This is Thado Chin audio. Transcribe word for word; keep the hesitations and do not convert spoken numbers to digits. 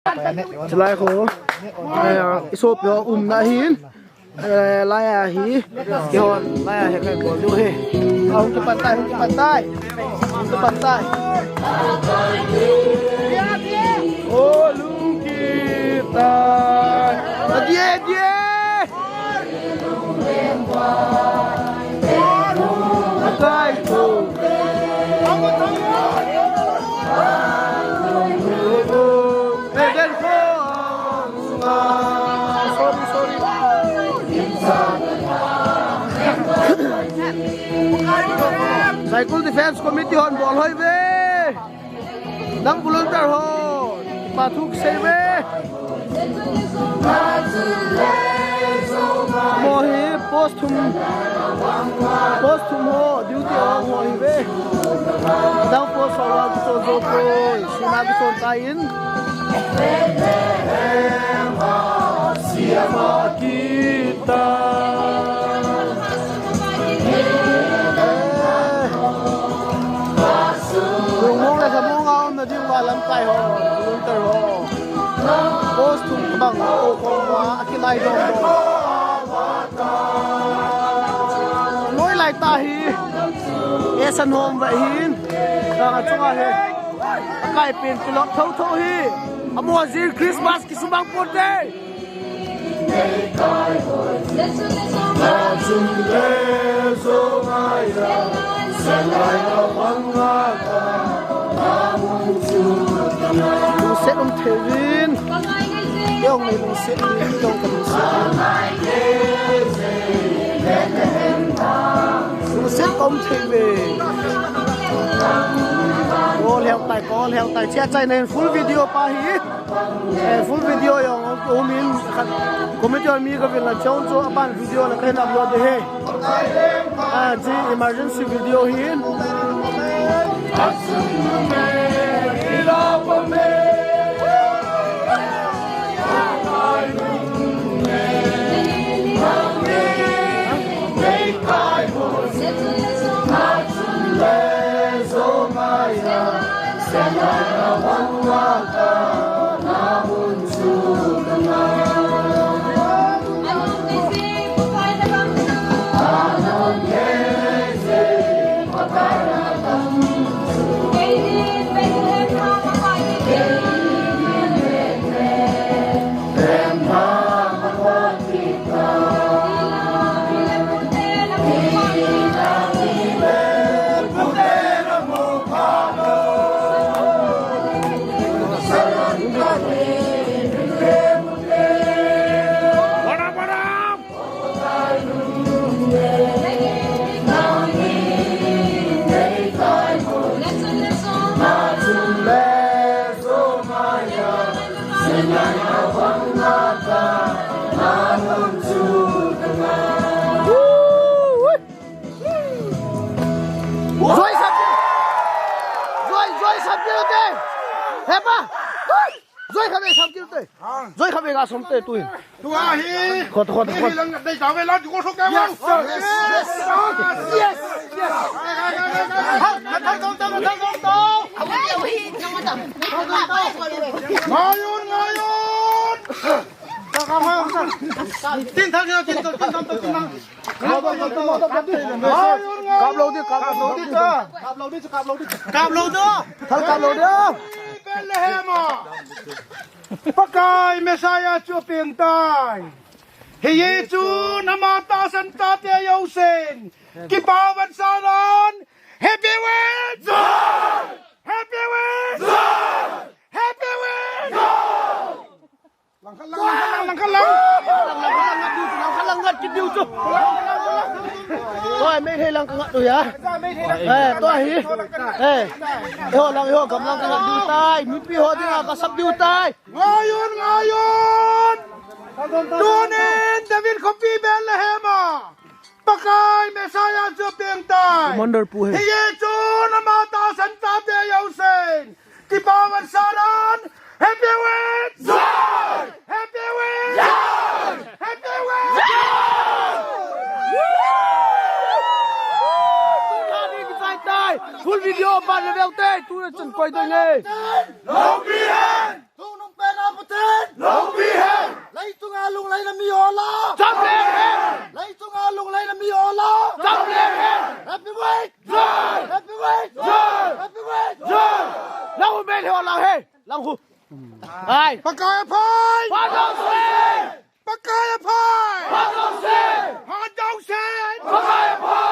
Chulai khu, eh, i sopi ho umna hin, eh, lai a hi, kihon, lai a hi kan bol diu hi. Hung kipan tai, hung kipan tai. Hung kipan tai. Oh, lungkit tai. Adie, adie. Sorry, sorry. Saikul Defense Committee hon bol hoi ve. Nang volunteer ho, kipa thu kisei ve. Amaho hi post thum, post thum ho, duty ho, amaho hi ve. Dang post ho, kichon jou poi, suna kichon tai in. Siama kita. Lungmong le lhamong a umna diuva lamkai ho, volunteer ho. Post thum bang ho, kong wa, akilai dom dom. Loi lai ta hi. Esan hom va hin. Kanga chunga hi. Akai pen pilot tho tho hi. Amaho jin Christmas kisumang ponte. Lungset um thei uvin. Jong ni lungset ni jong ka lungset. Lungset um thei uve. Ko lheu tai, ko lheu tai. Chia chai nen full video pa hi. Eh, full video jong um in, committee mi ka vil na chong chu aban video la kan upload de he. Ah, ji emergency video hi. Joy Sapir! Joy, Joy Sapir te! Hepa! Joy khatvei som kit te. Joy khatvei ga som te tu. Tu ahi. Khot, khot, khot. Lang dei ta ve la, tu ko so ka. Yes, sir. Yes, yes. Yes, yes. Thal, thal, thal, thal, thal. Ngayun, ngayun. Tin thal, tin thal, tin thal, tin thal, tin thal. Kap lou ding, kap lou ding. Kap lou ding, kap lou ding. Kap lou ding. Thal kap lou ding. Bethlehem a. Pakai Messiah chu apeng tai. Hiche chun ama tahsan chate jousen kipa vetsahnan. Happy Wed! Happy Wed! Happy Wed! Langkhat lang, langkhat lang, langkhat lang. Langkhat lang ngat diu chu, langkhat lang ngat kit diu chu. Tua hi Meitei lang ka ngat diu ahi. Eh, tua hi. Eh. Eiho lang, eiho gam lang ka ngat diu tai. Mipi ho dinga ka sap diu tai. Ngaiun, ngaiun. Tunin David khopi Bethlehem a Pakai Messiah chu apeng tai. Commander pu ahi. Hiche chun ama tahsan chate jousen kipa vetsahnan. Happy Wed! Happy Wed! Happy Wed! Full video ban le veu te, tu le chan koi ding e. Lopi hen! Hai. Pakai aphai! Phat jouse! Pakai aphai! Phat jouse! Phat jouse! Pakai aphai!